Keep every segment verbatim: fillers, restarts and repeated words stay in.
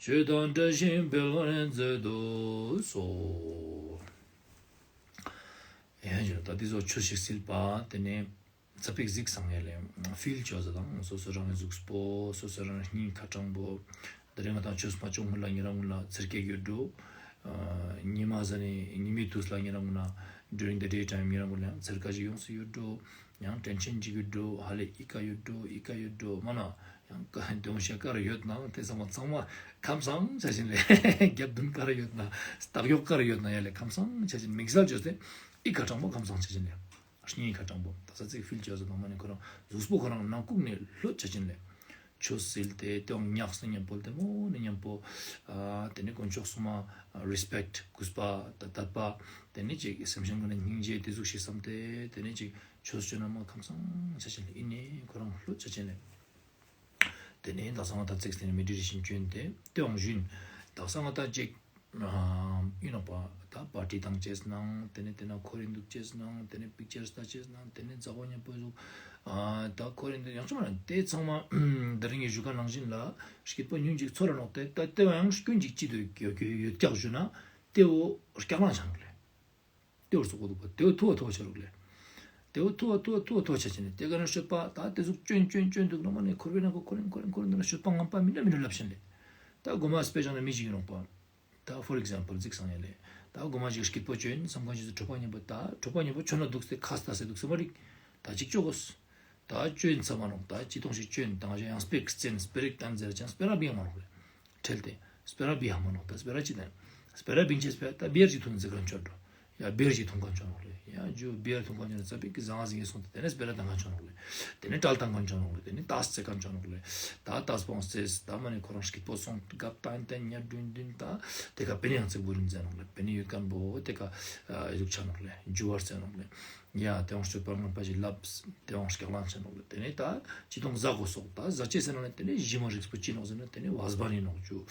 ཆོས་དང་བྲལ་ཞིང་འཕེལ་བར་མཛད་དུ་གསོལ། ཡང་ཡང་ད་དེ་ཚོ་ཆོས་ཤིག་སིལ་པ་དེ་ནས་ཙ་པིག་གཟིགས་སང་ངས་ལས་ཕིལ་ཆོས་ཟ་དང་སོ་སོ་རང་གི་གཟུགས་པོ་སོ་སོ་རང་སྙིང་ཁ་དྲང་པོ། དེ་རིང་ང་དང་ཆོས་མ་བྱུང་སྔོན་ལ་ཉེ་རང་ངུ་ལ་ཚེར་སྐྱེས་ཡོད་འགྲོ། ཉི་མ་ཟ་ནས་ཉི་མའི་དུས་ལ་ཉེ་རང་ངུ་ན་during the day time ཉེ་རང་ངུ་ལ་ཚེར་ཁ་ཞིག་ཡོངས་སུ་ཡོད་འགྲོ། ཡང་དྲན་ཤེས་ཅིག་ཡོད་འགྲོ། ཧ་ལས་ཨི་ཀ་ཡོད་འགྲོ། ཨི་ཀ་ཡོད་འགྲོ་མ་ན། ཡང་ཀ་དོན་ཤ་ཀ་ར་ཡོད་ན་དེ་ཚང་མ་ཚང་མ་ཁམས་བཟང་ཆ་བཞིན་ལས། རྒྱབ་མདུན་ཀ་ར་ཡོད་ན་སྟག་ཡོག་ཀ་ར་ཡོད་ན་ཡ་ལས་ཁམས་བཟང་ཆ་བཞིན་དམིགས་བསལ་བཅོས་ཏེ་ཨི་ཀ་དྲང་པོ་ཁམས་བཟང་ཆ་བཞིན་ལས། སྙིང་ཁ་དྲང་པོ་ད་ས་ཚིག་ཕིལ་བཅོས་ཟེར་དང་མ་ནི་ཁོ་རང་གཟུགས་པོ་ཁོ་རང་ནང་ཁུག་ནས་ལྷོད་ཆ་བཞིན་ལས། ཆོས་སིལ་ཏེ་དེའང་ཉག་སེ་མཉམ་པོ་ལྡེ་མོ་ནས་མཉམ་པོ། ཨ་དེ་ནས་དཀོན་མཆོག་གསུམ་མ་རེ་སི་པེག་ཊི་གུས་པ་ད་དད་པ། དེ་ནས་ཅིག་སེམས་ཅན་ཀུན་ལ་སྙིང་རྗེ་དེ་ཟུག་ཞིག་བསམ་སྟེ་དེ་ནས་ཅིག་ཆོས་སྤྱོད་ན་མ་ཁམས་བཟང་ཆ་ཆེན་ལས་ཨི་ནས་ཁོ་རང་ལྷོད་ཆ་ཆེན་ལས། དེ་ནས་ད་སང་ད་ཚིགས་དེ་ནས་མེ་ཌི་ཊེ་ཤན་བྱོན་ཏེ་དེའང་བཞིན་ད་སང་ད་ཅིག་ཨ་ཡིན་ནོ་པ། ད་པར་ཊི་བཏང་བྱས་ནང་དེ་ནས་དེ་ན་འཁོར་རེ་འདུག་བྱས་ནང་དེ་ནས་པིག་ཅར་ལྟ་བྱས་ནང་དེ་ནས་མཛའ་བོ་མཉམ་པོ་ཟུག་ཨ་ད་འཁོར་རེ་འདུག་ཡང་ཆུང་མ་རང་དེ་ཚང་མ་དེ་རིང་གི་བཞུགས་ཁ་ནང་བཞིན་ལ་སྐྱིད་པོ་ཉུང་ཅིག་ཚོར་ར་ནོག་དེ་ད་དེ་བ་ཡང་སྐྱོན་ཅིག་ཅི་འདུག་ཡོད་ཡོད་ཀྱག་ཞུ་ན་དེ་བོ་སྐྱག་ལང་ཆ་ནོག་ལེ། དེ་བོ་སོག་པོ་འདུག་པ་དེ་བོ་ཐུ་བ་ཐུ་བ་ཆ་རུག་ལེ། དེ་བོ་ཐུ་བ་ཐུ་བ་ཐུ་བ་ཐུ་བ་ཆ་ཆེ་ནས་དེ་ག་ན་སྤྱོད་པ་ད་དེ་ཟུག་སྐྱོན་སྐྱོན་སྐྱོན་འདུག་ན་མ་ནས་འཁོར་བའི་ནང་གི་འཁོར་རེ་འཁོར་རེ་འཁོར་རེ་འདུག་ན་སྤྱོད་པ་ངན་པ་མི་འདྲ་མི་འདྲ་ལབ་བཞིན་ལེ། ད་སྒོ་མ་དཔེ་བཞག་ན་མི་ཞིག་ཡིན་རུང་པ། ད་for example་གཟིགས་སང་ཡ་ལེ། ད་སྒོ་མ་ཞིག་སྐྱིད་པོ་བྱོན་བསམ་མཁན་ཞིག་གྲོད་པ་ཉན་པོ་ད་གྲོད་པ་ཉན་པོ་ཆོད་ན་འདུག་སྟེ་ཁ་ལྟ་སེ་འདུག་སེ་མ་རིག་ད་ཅིག་ཅོ་གོས། ད་བྱོན་ཚ་མ་ནོག་ད་ཅི་ཐོང་ཞིག་བྱོན་དང་ཞིག་ཡང་སྤེ་ར་བཙན་སྤེ་ར་བཏང་ཟེར་ཅང་སྤེ་ར་བིང་མ་ནོག་ལེ། ཁྲེལ་ཏེ་སྤེ་ར་བི་ཧ་མ་ནོག་ད་སྤེ་ར་ཅི་ད་སྤེ་ར་བིང་ཆེ་སྤེ་ར་ད་བེར་ཅིག་ཐོན་ཟེར་གང་ཆོད་འགྲོ། ཡ་བེར་ཞིག་འཐུང་ག་འགྱོ་ནོག་ལེ། ཡ་ཇུ་བེར་འཐུང་ག་འགྱོ་ནས་ཙ་པིག་གི་ཟང་ཟིང་གི་སོང་སྟེ་དེ་ནས་སྤེ་ར་བཏང་ག་འགྱོ་ནོག་ལེ། དེ་ནས་ཏལ་བཏང་ག་འགྱོ་ནོག་ལེ། དེ་ནས་ཏས་རྩེ་ག་འགྱོ་ནོག་ལེ། ད་ཏས་སྤོང་རྩེས་ད་མ་ནས་ཁོ་རང་སྐྱིད་པོ་སོང་སྐབས་ཏན་ཏན་ཉ་བདུན་བདུན་ད་དེ་ག་པེ་ནེ་ཡང་རྩེ་བུ་རིན་མཛད་ནོག་ལེ། པེ་ནེ་ཡོད་མཁན་པོ་དེ་ག་ཨ་ཡུག་ཆ་ནོག་ལེ། ཇུ་བར་རྩེ་ནོག་ལེ། ཡ་དེ་བང་སྤྱོད་པ་ངན་པ་ཞིག་ལབ། དེ་བང་སྐྱག་ལང་ཆ་ནོག་ལེ། དེ་ནས་ད་ཅི་ཐོང་ཟ་གོ་སོག་ད་ཟ་ཅེས་ཟེར་ན་ལེ། དེ་ནས་ཞི་མ་རིགས་པོ་ཅི་ནོག་ཟེར་ན་དེ་ནས་བ་ཟ་བ་ནི་ནོག་ཅུ།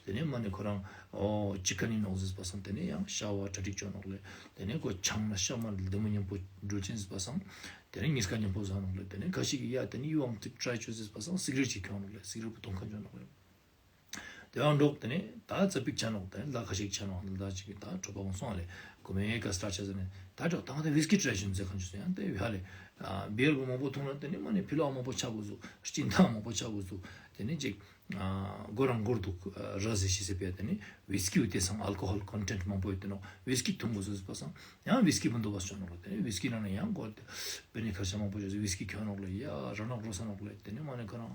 དེ་ནས་མ་ནས་ཁོ་རང་ཨོ་ཅི་ཀ་ནི་ནོག་ཟེར་པ་སང་དེ་ནས་ཡང་ཤ་བ་གྲ་སྒྲིག་ཅོ་ནོག་ལེ། དེ་ནས་ཁོ་ཆང་ན་ཤ་མ་ལྡེ་མོ་མཉམ་པོ་འགྲུལ་ཅན་ཟེར་པ་སང་། དེ་ནས་ཉིས་ཀ་མཉམ་པོ་ཟ་ནོག་ལེ། དེ་ནས་ཁ་ཤས་ཀྱིས་ཡ་དེ་ནས་ཡུ་ཝང་ཏིག་ཊྲའི་ཅོ་ཟེར་པ་སང་སིག་རེཊ་ཅིག་ཁྱོང་ནོག་ལེ། སིག་རེཊ་པོ་གཏོང་མཁན་ཅོ་ནོག་ལེ། དེ་ཡང་འགྲོགས་དེ་ནས་ད་ཙ་པིག་ཆ་ནོག་དེ་ནས་ལ་ཁ་ཤས་ཆ་ནོག་ལ་ད་ཅིག་ད་གྲོད་པ་གོང་སོང་ལེ། གོ་མེ་ཀ་སི་ཊར་ཆ་ཟེར་ནས་ད་འགྲོགས་ད་ང་ད་ཝིས་ཀི་ཊྲའི་ཅོ་ཟེར་མཁན་ཅོ་ཡང་དེ་ཡ་ལེ། བི་ཡར་པོ་མང་པོ་འཐུང་ན་དེ་ནས་མ་ནས་ཕི་ལོག་མང་པོ་ཆ་དགོས་ཟུག་སྦྱིན་བདག་མང་པོ་ཆ་དགོས་ཟུག་དེ་ནས་ཅིག་མགོ་རང་མགོར་འདུག་ར་ཟེར་ཤི་ཟེར་པས། དེ་ནས་ཝིས་ཀི་ཡོད་དེ་སང་ཨལ་ཀོ་ཧོལ་ཀོན་ཊེན་ཊི་མང་པོ་ཡོད་དེ་ནོག་ཝིས་ཀི་འཐུང་དགོས་ཟེར་པ་སང་ཡང་ཝིས་ཀི་བུ་འདུག་པ་ཤོ་ནོག་ལེ། དེ་ནས་ཝིས་ཀི་ནང་ན་ཡང་གོ་པེ་ནེ་ཁར་ཤ་མང་པོ་ཡོད་ཟེར་ཝིས་ཀི་ཁྱོ་ནོག་ལེ། ཡ་ར་ནག་རུ་ས་ནོག་ལེ། དེ་ནས་མ་ནས་ཁོ་རང་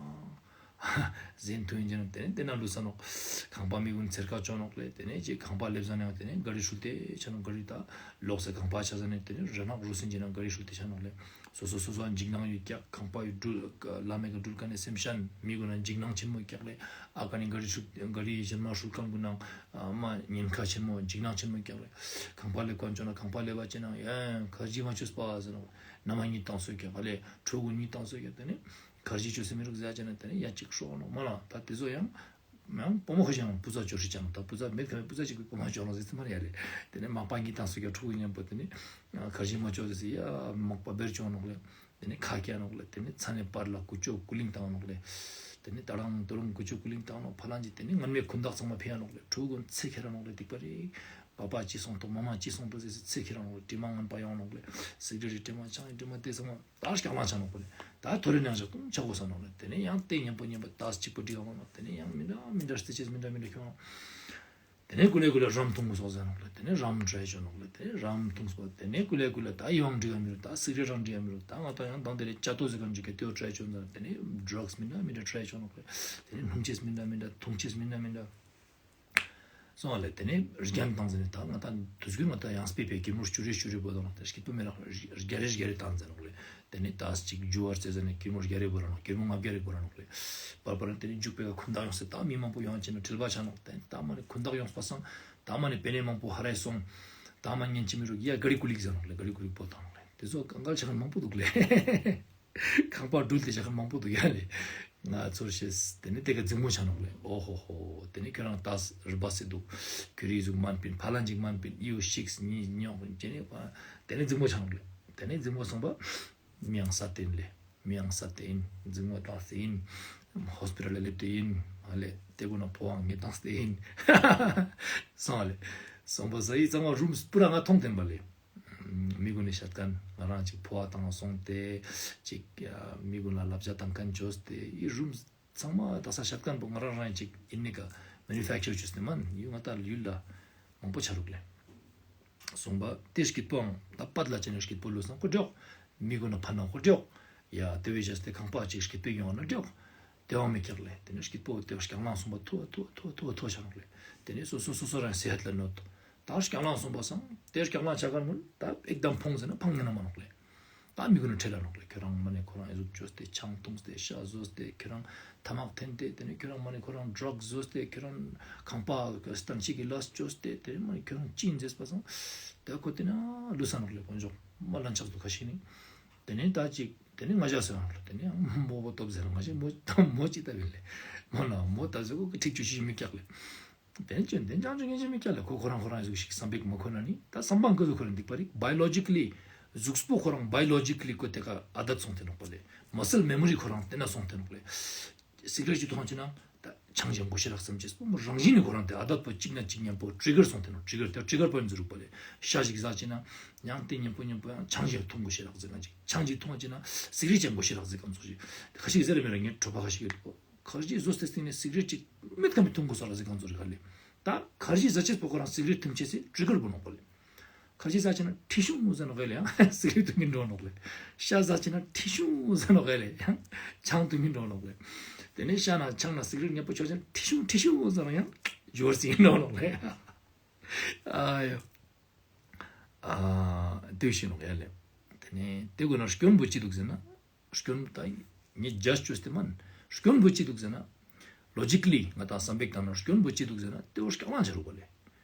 ཟན་ཐུན་ཅན་དེ་ནས་དེ་ན་ལུས་ས་ནོག་ཁང་པ་མི་ཀུན་ཚེར་ཁ་ཅོ་ནོག་ལེ། དེ་ནས་ཅིག་ཁང་པ་སླེབས་ས་ནས་དེ་ནས་ག་རི་ཧྲུལ་ཏེ་ཆ་ནོག་ག་རི་ད་ལོག་སེ་ཁང་པ་ཆ་ས་ནས་དེ་ནས་ར་ནག་རུ་སིན་ཅན་ན་ག་རི་ཧྲུལ་ཏེ་ཆ་ནོག་ལེ། སོ་སོ་སོ་སོ་འཇིགས་སྣང་ཡོད་ཀྱག་ཁང་པ་ཡོད་འགྲུལ་བླ་མེད་ཀ་འགྲུལ་ཀ་ནས་སེམས་ཤན་མི་ཀུན་ན་འཇིགས་སྣང་ཆེན་མོ་ཡོད་ཀྱག་ལེ། ཨ་ཀ་ནས་ག་རི་ཧྲུལ་ག་རི་གཞན་མ་ཧྲུལ་ཁང་ཀུན་ན་མ་ཉེན་ཁ་ཆེན་མོ་འཇིགས་སྣང་ཆེན་མོ་ཡོད་ཀྱག་ལེ། ཁང་པ་སླེབས་ཀ་ཅོ་ན་ཁང་པ་སླེབས་པ་ཅེ་ན་ཡ་ཁར་ཇི་མ་ཅོས་པ་ཟེར་ནོག་ན་མ་གཉིད་བཏང་སོ་ཡོད་ཀྱག་ལེ། ཕྲུ་གུ་གཉིད་བཏང་སོ་ཡོད་ཀྱག་དེ་ནས་ཁར་ཇི་ཅོས་སེ་མི་རུག་ཟེར་ཅེ་ན་དེ་ནས་ཡ་གཅིག་ཧྲོག་ནོག་མ་ལ་ད་དེ་ཚོ་ཡང་། ཡང་བུ་མོ་ཁ་ཤས་ཡང་བུ་ཚ་ཅོ་ཧྲི་ཅང་ད་བུ་ཚ་མེད་ཁ་མེད་བུ་ཚ་གཅིག་པུས་བུ་མོ་ཅོ་ནོག་ཟེར་ཙི་མ་རེད་ཡ་ལེ། དེ་ནས་མག་པ་གཉིད་བཏང་སོ་ཀྱག་ཕྲུ་གུ་མཉམ་པོ་དེ་ནས་ཁར་ཇི་མ་ཅོ་ཟེར་ཡ་མག་པ་བེར་ཅོ་ནོག་ལེ། དེ་ནས་ཁ་སྐྱ་ནོག་ལེ། དེ་ནས་ཚ་ནས་པར་ལ་ཀུ་ཅོ་ཀུ་ལིང་བཏང་ནོག་ལེ། དེ་ནས་ད་རང་དུ་རུང་ཀུ་ཅོ་ཀུ་ལིང་བཏང་ནོག་ཕ་ལང་ཅི་དེ་ནས་ངན་མེད་ཁུན་དག་ཚང་མ་ཕེ་ཡ་ནོག་ལེ། ཕྲུ་གུ་ཚེ་ཁེ་ར་ནོག་ལེ། སྡིག་པ་རེད། པ་པ་ཅི་སོང་ཏོ་མ་མ་ཅི་སོང་ཏོ་ཟེར་ཟེར་ཚེ་ཁེ་ར་ནོག་ལེ། དྲི་མ་ངན་པ་ཡོང་ནོག་ལེ། སིག་རེཊ་དྲི་མ་ཆང་དྲི་མ་དེ་ཚང་མ། ད་སྐྱག་ལང་ཆ་ནོག་པོ་ནི། ད་ཐོ་རེ་ནང་བཞག་ཏུང་ཆ་གོ་ས་ནོག་ལེ། དེ་ནས་ཡང་ལྟས་ཉན་པོ་ཉན་པོ་ད་གཅིག་པོ་འགྲིག་ཡོང་ནོག་དེ་ནས་ཡང་མི་འདྲ་མི་འདྲ་སྟེ་ཅེས་མི་འདྲ་མི་འདྲ་ཁྱོང་ནོག་དེ་ནས་ཀུ་ལེ་ཀུ་ལེ་རམ་འཐུང་གོ་སོག་ཟེར་ནོག་ལེ། དེ་ནས་རམ་ཊྲའི་ཅོ་ནོག་ལེ། དེ་ནས་རམ་འཐུང་སོག་དེ་ནས་ཀུ་ལེ་ཀུ་ལེ་ད་ཡི་ཝང་འགྲིག་ཡ་མི་རུག་ད་སིག་རེཊ་རང་འགྲིག་ཡ་མི་རུག་ད་ང་ད་ཡང་དང་དེ་རེ་ཅ་ཏོ་ཟེར་ག་འགྲིག་ག་དེའོ་ཊྲའི་ཅོ་ཟེར། དེ་ནས་ཌྲག་སི་མི་འདྲ་མི་འདྲ་ཊྲའི་ཅོ་ནོག་ལེ། དེ་ནས་སྣུམ་ཅེས་མི་འདྲ་མི་འདྲ་འཐུང་ཅེས་མི་འདྲ་མི་འདྲ། སོང་བ་ལས་དེ་ནས་རྒྱན་བཏང་ཟིན་ནས་ད་ང་ད་དུས་རྒྱུན་ང་ད་ཡང་སྤེ་པའི་གེ་མོ་ཅུ་རེ་ཅུ་རེ་བོ་དང་དེ་སྐྱིད་པོ་མེད་ལ་རྒྱ་རེ་རྒྱ་རེ་བཏང་ཟིན་ནོག་ལེ། དེ་ནས་ད་ཅིག་ཇུ་བར་རྩེ་ཟིན་ནས་གེ་མོ་རྒྱ་རེ་བོ་ར་ནོག་གེ་མོ་ལྔ་བརྒྱ་རེ་བོ་ར་ནོག་ལེ། པར་པར་དེ་ནས་འཇུག་པའི་ཁུན་ད་ཡོང་སེ་ད་མི་མང་པོ་ཡོང་ཅེ་ན་དྲིལ་བ་ཆ་ནོག་དེ་ནས་ད་མ་ནས་ཁུན་ད་ཡོང་པ་སང་ད་མ་ནས་པེ་ནེ་མང་པོ་ཧ་རེ་སོང་། ད་མ་ཉན་ཅི་མི་རུག་ཡ་ག་རི་ཀུ་ལིག་ཟེར་ནོག་ལེ། ག་རི་ཀུ་ལིག་པོ་བཏང་ནོག་ལེ། དེ་ཚོ་གང་ག་ཆ་ཁན་མང་པོ་འདུག་ལེ། ཁང་པ་འགྲུལ་ཏེ་བཞག་མཁན་མང་པོ་འདུག་ཡ་ལེ། ང་ཚོར་ཤེས། དེ་ནས་དེ་ག་འཛིང་མོ་ཆ་ནོག་ལེ། ཨོ་ཧོ་ཧོ། དེ་ནས་ཁྱོད་རང་ཏཱས་རི་བ་སེ་འདུག་ཁྱོད་རིག་གཟུགས་དམན་པིན། ཕ་ལ་འཇིག་དམན་པིན། ཡུ་ཤིགས་ཉིས་ཉོག་ཅེ་ནས་པ། དེ་ནས་འཛིང་མོ་ཆ་ནོག་ལེ། དེ་ནས་འཛིང་མོ་སོང་པ། མིའང་ས་དེན་ལེ། མིའང་ས་དེ་ཡིན། འཛིང་མོ་ཏཱས་ཡིན། ཧོ་སི་པི་ཊལ་ལ་སླེབས་ཏེ་ཡིན། ཨ་ལེ། དེ་གུན་ན་ཕོ་བ་ངས་བཏང་སྟེ་ཡིན། སོང་ཨ་ལེ། སོང་པ་ས་ཡི་ཚང་མ་རུམ་སྤུ་ར་ང་མཐོང་བསྟན་པ་ལེ། མི་གུན་ནས་བཤད་མཁན་ང་རང་ཅིག་ཕོ་བ་བཏང་སོང་སྟེ་ཅིག་མི་གུན་ལ་ལབ་བྱ་བཏང་མཁན་བྱོས་ཏེ་ཡི་རུམ་ཚང་མ་དག་ས་བཤད་མཁན་པོ་ང་རང་རང་ཅིག་ཡིན་ནི་ཀ་མེ་ནུ་ཕེག་ཅར་བྱོས་ཏེ་མན་ཡུལ་ང་ད་ཡུལ་ལ་མང་པོ་ཆ་རུག་ལེ། སོང་པ་དེ་སྐྱིད་པོའང་ད་པད་ལ་ཅན་ནས་སྐྱིད་པོ་ལུས་སང་ཁོ་འགྲོག་མི་གུན་ན་ཕན་ན་ཁོ་འགྲོག་ཡ་དེ་བས་བྱས་ཏེ་ཁང་པ་ཅིག་སྐྱིད་པོ་ཡོང་ན་འགྲོག་དེ་བ་མི་ཀྱག་ལེ། དེ་ནས་སྐྱིད་པོ་དེ་བ་སྐྱང་ལང་སོང་པ་ཐོ་ཐོ་ཐོ་ཐོ་ཐོ་ཆ་རུག་ལེ། དེ་ནས་སོ་སོ་སོ་སོ་རང་སེ་ཧད་ལ་ནོད། ད་སྐྱང་ལང་སོང་པ་སང་དེ་སྐྱང་ལང་ཆ་གར་མུན་ད་ཨེག་དམ་ཕོང་ཟེར་ན་ཕང་ངེ་ན་མ་ནོག་ལེ། ད་མི་གུན་ནས་ཁྲེལ་ལ་ནོག་ལེ། ཁྱོད་རང་མ་ནས་ཁོ་རང་ཨེ་ཟུག་བཅོས་ཏེ་ཆང་འཐུངས་ཏེ་ཤ་ཟོས་ཏེ་ཁྱོད་རང་ཐ་མག་འཐེན་ཏེ་དེ་ནས་ཁྱོད་རང་མ་ནས་ཁོ་རང་ཌྲག་ཟོས་ཏེ་ཁྱོད་རང་ཁང་པ་སྟན་ཅིག་གི་ལས་བཅོས་ཏེ་དེ་ནས་མ་ནས་ཁྱོད་རང་ཅི་མཛད་པ་སང་ད་ཁོ་དེ་ན་ལུས་ས་ནོག་ལེ། དཀོན་མཆོག་མ་ལན་ཆགས་འདུག་ཁ་ཤིག་ནི་དེ་ནས་ད་ཅིག་དེ་ནས་ང་ཞ་ཟེར་ནོག་ལེ། དེ་ནས་མོ་བོ་སྟོབས་ཟེར་ང་ཞ་མོ་མོ་ཅི་ལྟ་བིན་ལེ། མོ་ན་མོ་ད་ཟེར་གོ་ཁྲིག་ཆུ་ཤི་མི་ཀྱག་ལེ། དེ་ཅོན་དེ་ཅང་ཅོ་ངེས་ཅན་མི་སྐྱ་ལ་ཁོ་ཁོ་རང་ཁོ་རང་གཟུགས་ཤིག་བསམ་པའི་མ་ཁོ་ན་ནི་ད་བསམ་པ་འགོ་གཟུགས་ཁོ་རང་འདུག་པ་རིག་biologically། གཟུགས་པོ་ཁོ་རང་biologically་ཁོ་དེ་ག་ཨ་དད་སོང་དེ་ནོག་པ་ལེ། muscle memory ཁོ་རང་དེ་ན་སོང་དེ་ནོག་ལེ། སིག་རེཊ་ཅིག་འཐུང་ཅི་ན་ད་ཆང་ཅན་གོ་ཤེས་རག་བསམ་ཅེས་པོ་མོ་རང་བཞིན་ནི་ཁོ་རང་དེ་ཨ་དད་པོ་གཅིག་ན་གཅིག་མཉམ་པོ་ཊི་གར་སོང་དེ་ནོག་ཊི་གར་དེ་ཊི་གར་པོ་ཡིན་ཟེར་རུག་པ་ལེ། ཤ་ཞིག་ཟ་ཅི་ན་ཡང་དེ་མཉམ་པོ་མཉམ་པོ་ཡང་ཆང་ཅན་འཐུང་གོ་ཤེས་རག་ཟེར་གང་ཅིག་ཆང་ཅིག་འཐུང་ཅི་ན་སིག་རེཊ་ཅན་གོ་ཤེས་རག་ཟེར་གང་ཚོགས་ཤིག་ཁ་ཤིག་ཟེར་མི་ར་ངས་གྲོད་པ་ཁ་ཤིག་ཡོད་པོ། ཁར་ཇི་ཟོས་ཏེ་སྟེང་ནས་སིག་རེཊ་ཅིག་མེད་ཀ་མི་འཐུང་དགོས་ས་ར་ཟེར་གང་ཚོད་རེད་ག་ལེ། ད་ཁར་ཇི་ཟ་ཆེས་པོ་ཁོ་རང་སིག་རེཊ་འཐུང་ཆེས་སི་ཊི་གར་པོ་ནོག་པ་ལེ། ཁར་ཇི་ཟ་ཆེ་ན་ཁྲི་ཤུང་ཟ་ནོག་ག་ལེ་ཡང་སིག་རེཊ་འཐུང་གིན་འགྲོ་ནོག་ལེ། ཤ་ཟ་ཆེ་ན་ཁྲི་ཤུང་ཟ་ནོག་ག་ལེ་ཡང་ཆང་འཐུང་གིན་འགྲོ་ནོག་ལེ། དེ་ནས་ཤ་ན་ཆང་ན་སིག་རེཊ་ཉེ་པོ་ཆོག་ཆེ་ན་ཁྲི་ཤུང་ཁྲི་ཤུང་ཟ་ནོག་ཡང་འབྱོར་སི་འགྲོ་ནོག་ལེ། ཨ་ཡོ། ཨ་དེ་བཞིན་ནོག་ཡ་ལེ། དེ་ནས་དེ་དགོས་ན་སྐྱོན་པོ་ཅི་འདུག་ཟེར་ན། སྐྱོན་ད་ངས་ཇ་བཅོས་ཏེ་མན། སྐྱོན་པོ་ཅི་འདུག་ཟེར་ན། ལོ་ཇི་ཀ་ལི་ང་དང་བསམ་པའི་སྟེང་ན་སྐྱོན་པོ་ཅི་འདུག་ཟེར་ན་དེ་བོ་སྐྱག་ལང་ཆ་རུག་པ་ལེ།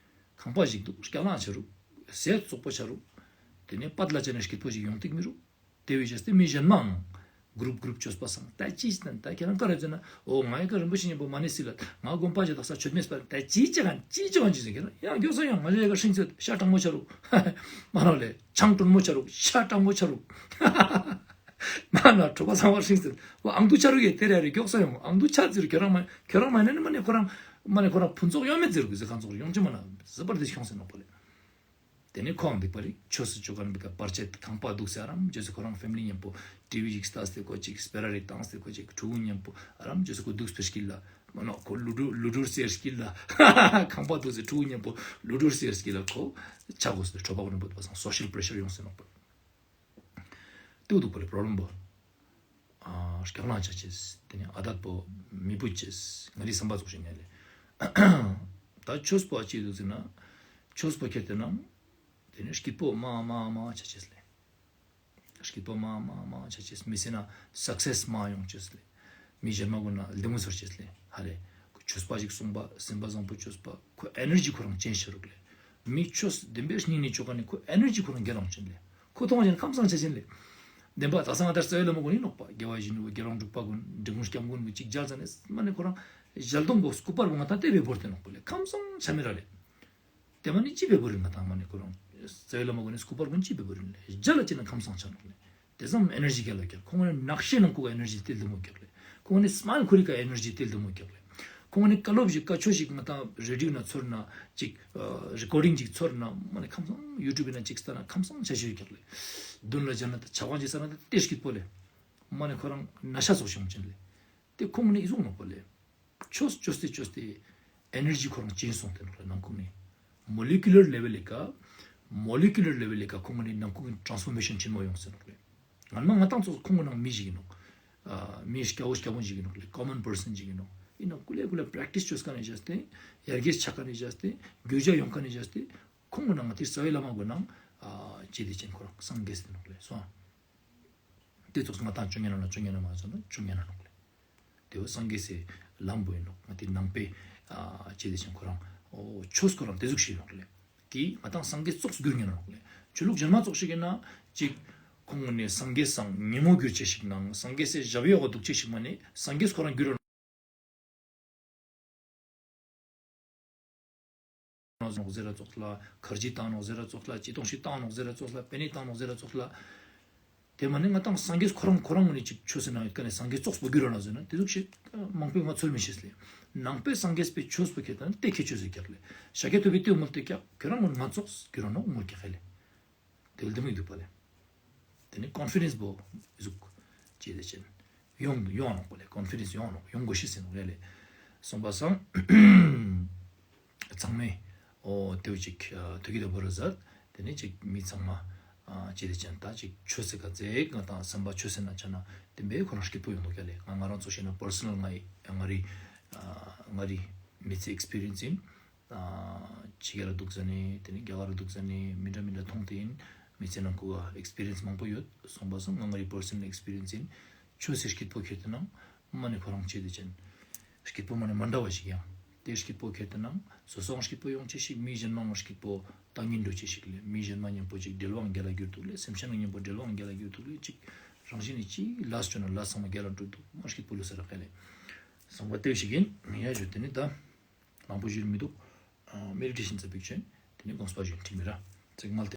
ཁང་པ་ཞིག་འདུག་སྐྱག་ལང་ཆ་རུག་ཟས་བཙོག་པོ་ཆ་རུག་དེ་ནས་པད་ལ་ཅན་ན་སྐྱིད་པོ་ཞིག་ཡོང་ཐིག་མི་རུག་དེ་བས་བྱས་ཏེ་མི་གཞན་མའང་གུ་རུབ་གུ་རུབ་བཅོས་པ་སང་ད་ཅི་ཞིག་དང་ད་ཁྱེད་རང་ཀ་རེ་ཟེར་ན། འོ་ང་ཡི་ཀ་རིན་པོ་ཆེ་མཉམ་པོ་མ་ནི་སི་ལ་ང་དགོན་པ་ཞིག་དག་ས་ཆོད་མེད་པ་ད་ཅི་ཅི་གང་ཅི་ཅི་གང་ཅི་ཟེར་ཁྱེད་རང་ཡང་མགྱོགས་སོང་ཡང་ང་ཡི་ཀ་ཧྲིང་ཚོད་ཤ་སྤྲང་མོ་ཆ་རུག་མ་རོ་ལེ་ཆང་སྤྲང་མོ་ཆ་རུག་ཤ་སྤྲང་མོ་ཆ་རུག་མ་ན་གྲོད་པ་ཚང་བ་ཧྲིང་ཚོད་འོ་ཨང་དུ་ཆ་རུག་ཡེ་དེ་རེ་རེ་མགྱོགས་སོང་ཡང་ཨང་དུ་ཆ་ཟེར་ཁྱེད་རང་མ་ཁྱེད་རང་མ་ནི་མ་ནི་ཁོ་རང་མ་ནི་ཁོ་རང་ཕུན་ཚོགས་ཡོང་མེད་ཟེར་དགོས་ཟེར་གང་ཚོགས་ཡོང་ཅི་མ་ན་ཟི་པར་དེ་ཤོང་ཟེར་ནོག་པ་ལེ། དེ་ནས་ཁོའང་འདུག་པ་རེད། ཆོས་སུ་བཅུག་ག་ནི་འདུག་ག་བར་ཆད་ཁང་པ་འདུག་ཟེར་ཨ་རམ་རྗེས་སུ་ཁོ་རང་ཕེ་མི་ལི་མཉམ་པོ་ཊི་ཝི་ཞིག་ལྟ་སྟེ་ཁོ་ཅིག་སྤེ་ར་རེ་བཏང་སྟེ་ཁོ་ཅིག་ཕྲུ་གུ་མཉམ་པོ་ཨ་རམ་རྗེས་སུ་ཁོ་འདུག་སྤེ་སྐྱིད་ལ་མ་ནོ་ཁོ་ལུ་ཌོ་ལུ་ཌོ་སེར་སྐྱིད་ལ་ཁང་པ་འདུག་ཟེར་ཕྲུ་གུ་མཉམ་པོ་ལུ་ཌོ་སེར་སྐྱིད་ལ་ཁོ་ཆ་དགོས་ཟེར་གྲོད་པ་ཁོ་རིང་པོ་འདུག་པ་སང་སོ་ཤལ་པེ་རེ་ཤར་ཡོང་ཟེར་ནོག་པ། ཏུ་འདུག་པ་ལེ་པྲོབ་ལེམ་པོ། ཨ་སྐྱག་ལང་ཆ་ཅེས་དེ་ནས་ཨ་དད་པོ་མི་བུ་ཅེས་ང་རི་བསམ་པ་ཚོགས་ཤིག་ནས་ལེ། ད་ཆོས་པོ་ཨ་ཅི་འདུག་ཟེར་ན། ཆོས་པོ་ཁྱེར་ཏེ་ན། དེ་ནས་སྐྱིད་པོ་མ་མ་མ་ཆ་ཅེས་ལེ། སྐྱིད་པོ་མ་མ་མ་ཆ་ཅེས་མི་སེ་ན་སག་སེས་མ་ཡོང་ཅེས་ལེ། མི་གཞན་མ་གུན་ན་ལྡེ་མོ་ཚོར་ཅེས་ལེ་ཧ་ལེ། ཆོས་པ་ཞིག་གསུངས་པ་སེམས་པ་བཟང་པོ་ཆོས་པ་ཁོ་ཨེ་ནར་ཇི་ཁོ་རང་ཅན་ཤ་རུག་ལེ། མི་ཆོས་བདེན་པའི་སྙིང་ནས་ཆོས་ཀ་ནི་ཁོ་ཨེ་ནར་ཇི་ཁོ་རང་གེ་རང་ཅན་ལེ། ཁོ་མཐོང་བ་ཅན་ཁམས་སང་ཆ་ཅན་ལེ། བདེན་པ་ད་སང་ཨ་ཏར་རྩ་བའི་བླ་མ་གུན་ཡིན་ནོག་པ་རྒྱལ་བ་ཡིད་བཞིན་ནོར་བུ་རྒྱལ་བ་འབྲུག་པ་གུན་འབྲི་གུང་སྐྱབས་མགོན་གུན་ཅིག་མཇལ་ཙ་ནས་མ་ནི་ཁོ་རང་ཞལ་གདོང་གོ་སྐུ་པར་བོ་ང་ད་ལྟེ་བའི་བོར་ཏེ་ནོག་པ་ལེ་ཁམས་སང་ཆ་མི་ར་ལེ། དེ་མ་ནི་ཅི་བེ་བོ་རིན་ང་དང་མ་ནི་ཁོ་རང་རྩ་བའི་བླ་མ་གུན་ནི་སྐུ་པར་གུན་ཅི་བེ་བོ་རིན་ལེ་རྒྱ་ལ་ཅི་ན་ཁམས་སང་ཆ་ནོག་ལེ། དེ་ཙམ་ཨེ་ནར་ཇི་རྒྱ་ལ་རྒྱག་ཁོང་ནི་ནག་ཤེས་ནང་ཁུག་ཨེ་ནར་ཇི་དེ་ལྡེ་མོ་རྒྱག་ལེ། ཁོང་ནི་སྨལ་ཁུ་རི་ཀ་ཨེ་ནར་ཇི་དེ་ལྡེ་མོ་རྒྱག་ལེ། ཁོང་ནི་བཀའ་སློབ་ཞིག་བཀའ་ཆོས་ཞིག་ང་དང་རེ་ཌིའོ་ན་ཚོར་ན་ཅིག་རི་ཀོར་ཌིང་ཅིག་ཚོར་ན་མ་ནི་ཁམས་སང་ཡུ་ཊུབ་ན་ཅིག་ལྟ་ན་ཁམས་སང་ཆ་ཤོས་རྒྱག་ལེ། མདུན་ལ་བྱ་ན་ད་ཆ་གང་ཅིག་ས་ན་ད་ཏེ་སྐྱིད་པོ་ལེ། མ་ནི་ཁོ་རང་ན་ཤ་ཚོགས་ཤོང་ཅན་ལེ། དེ་ཁོང་ནི་ཨི་ཟུག་ནོག་པ་ལེ། ཆོས་ཅོས་ཏེ་ཅོས་ཏེ་ཨེ་ནར་ཇི་ཁོ་རང་ཅན་སོང་སྟེ་ནོག་ལེ་ནང་ཁུག་ནི། མོ་ལེ་ཀུ་ལར་ལེ་ཝེལ་ལེ་ཀ་མོ་ལེ་ཀུ་ལར་ལེ་ཝེལ་ལེ་ཀ་ཁོང་ནི་ནང་ཁུག་ནི་ཊྲན་སི་ཕོར་མེ་ཤན་ཆེན་མོ་ཡོང་སྟེ་ནོག་ལེ། ང་མ་ང་ཏང་ཚོ་ཁོང་ནང་མི་ཞིག་ཡིན་ནོག་ཨ་མི་སྐྱ་བོ་སྐྱ་བོ་ཞིག་ཡིན་ནོག་ལེ་ཀོ་མན་པར་སན་ཞིག་ཡིན་ནོག་ཡིན་ན་ཀུ་ལེ་ཀུ་ལེ་པྲེག་ཊིས་ཅོས་ཀ་ནས་བྱས་ཏེ་ཡར་རྒྱས་ཆགས་ཀ་ནས་བྱས་ཏེ་རྒྱུ་ཆ་ཡོང་ཀ་ནས་བྱས་ཏེ་ཁོང་ནང་ང་ཏི་རྩ་བའི་བླ་མ་གུན་ནང་ཨ་ཅི་དེ་ཅན་ཁོ་རང་སངས་རྒྱས་སྟེ་ནོག་ལེ་སོང་། དེ་ཚོགས་ང་དང་བཅོ་ལྔ་ན་ན་བཅོ་ལྔ་ན་མ་ཟ་ན་བཅོ་ལྔ་ན་ནོག་ལེ། དེ་བོ་སངས་རྒྱས་སའི་ལམ་བོ་ཡིན་ནོག་ང་དེ་ནང་པའི་ཨ་ཅི་དེ་ཅན་ཁོ་རང་ཨོ་ཆོས་ཁོ་རང་དེ་ཟུག་ཤེས་ནོག་ལེ། གི་ང་དང་སངས་རྒྱས་ཙོགས་སྒུར་ཉན་ནོག་ལེ། ཆོས་ལུགས་གཞན་མ་ཙོགས་ཤིག་ཡིན་ན་ཅིག་ཁོང་ནས་སངས་རྒྱས་སང་ཉིན་མོ་སྒུར་ཆེ་ཞིག་ནང་སངས་རྒྱས་སའི་ཞབས་གཡོག་ག་འདུག་ཆེ་ཞིག་མ་ནས་སངས་རྒྱས་ཁོ་རང་སྒུར་ནོག་ཟེར་ར་ཙོགས་ལ་ཁར་ཇི་བཏང་ནོག་ཟེར་ར་ཙོགས་ལ་ཅི་ཏོང་ཞིག་བཏང་ནོག་ཟེར་ར་ཙོགས་ལ་པེ་ནེ་བཏང་ནོག་ཟེར་ར་ཙོགས་ལ། དེ་མ་ནི་ང་དང་སངས་རྒྱས་ཁོ་རང་ཁོ་རང་ངོས་ནས་ཅིག་ཆོས་ཟེར་ན་ཡོད་ཀ་ནས་སངས་རྒྱས་ཙོགས་པོ་གྱུར་ར་ན་ཟེར་ན་དེ་ཟུག་ཞིག་མང་པོས་ང་ཚོལ་མི་ཤེས་ལེ། ནང་པའི་སངས་རྒྱས་པའི་ཆོས་པོ་ཁྱེད་དང་དེ་ཁྱེད་ཆོས་ཟེར་ཀྱག་ལེ། ཤཱཀྱ་ཐུབ་པའི་ལྟོས་མོལ་ཏེ་ཀྱག་ཁྱོད་རང་ངོས་ང་ཙོགས་གྱུར་ར་ནོ་ངོ་ཀྱག་ལེ། དེ་ལ་དེ་མོ་འདུག་པ་ལེ། དེ་ནི་ཀོན་ཕི་ཌེན་སི་པོ་ཟུག་ཅེས་དེ་ཅན་ཡོང་ཡོང་ནོ་པ་ལེ། ཀོན་ཕི་ཌེན་སི་ཡོང་ནོ་ཡོང་དགོས་ཤེས་ཟེར་ནོ་ཡ་ལེ། སོང་པ་སང་། ཚང་མས་ཨོ་དེའུ་ཅིག་ཐུགས་ཀྱི་བདེ་པོ་རེད་ཟེར། དེ་ནས་ཅིག་མི་ཚང་མ་ཅི་རེད་ཅན་ད་ཅིག་ཆོས་ཟེར་ག་ཙེག་ང་དང་སེམས་པ་ཆོས་ཟེར་ན་ཆ་ན་དེ་འབའི་ཁོ་རང་སྐྱིད་པོ་ཡོང་འདུག་ཀྱ་ལེ། ང་ང་རང་ཚོ་བཤད་ན་པར་སོ་ནལ་ང་ཡི་ང་རི་ང་རི་མི་ཚེ་ཨེགས་པི་རི་ཡན་སི་ཡིན། ཕྱི་རྒྱལ་ལ་འདུག་ཟ་ནས་དེ་ནས་རྒྱ་གར་ལ་འདུག་ཟ་ནས་མི་འདྲ་མི་འདྲ་མཐོང་དེ་ཡིན། མི་ཚེ་ནང་ཁུ་བ་ཨེགས་པི་རི་ཡན་སི་མང་པོ་ཡོད། སོང་པ་སང་ང་ང་རི་པར་སོ་ནལ་ཨེགས་པི་རི་ཡན་སི་ཡིན། ཆོས་ཟེར་སྐྱིད་པོ་ཁྱེར་དེ་ནང་མ་ནི་ཁོ་རང་ཆེ་དེ་ཅན། སྐྱིད་པོ་མ་ནི་མ་འདྲ་བ་ཞིག་ཡང་། དེ་སྐྱིད་པོ་ཁྱེར་དེ་ནང་སོ་སོའང་སྐྱིད་པོ་ཡོང་ཆེ་ཞིག་མི་གཞན་མའང་སྐྱིད་པོ་ད་ཉིན་འགྲོ་ཆེ་ཞིག་ལས་མི་གཞན་མ་མཉམ་པོ་ཅིག་འབྲེལ་བའང་རྒྱལ་ལ་གྱུར་འདུག་ལས་སེམས་ཅན་མཉམ་པོ་འབྲེལ་བའང་རྒྱལ་ལ་གྱུར་འདུག་ལས་ཅིག་རང་བཞིན་ནི་ཅིག་ལས་བྱུང་ན་ལས་ཚང་མ་རྒྱལ་ལ་འགྲོ་འདུག་མ་སྐྱིད་པོ་ལོས་ཟེར་ར་ཁ་ལས། སོང་པ་དེ་ཞིག་ཡིན་མི་ཡ་ཞུ་དེ་ནི་ད། མང་པོ་ཞིག་མི་འདུག་མེ་ཌི་ཊེ་ཤན་ཟེར་བའི་ཆོས་དེ་ནི་དགོངས་པ་ཞིག་འཁྲིག་མི་ར། ཚིག་མ་ལ་དེ།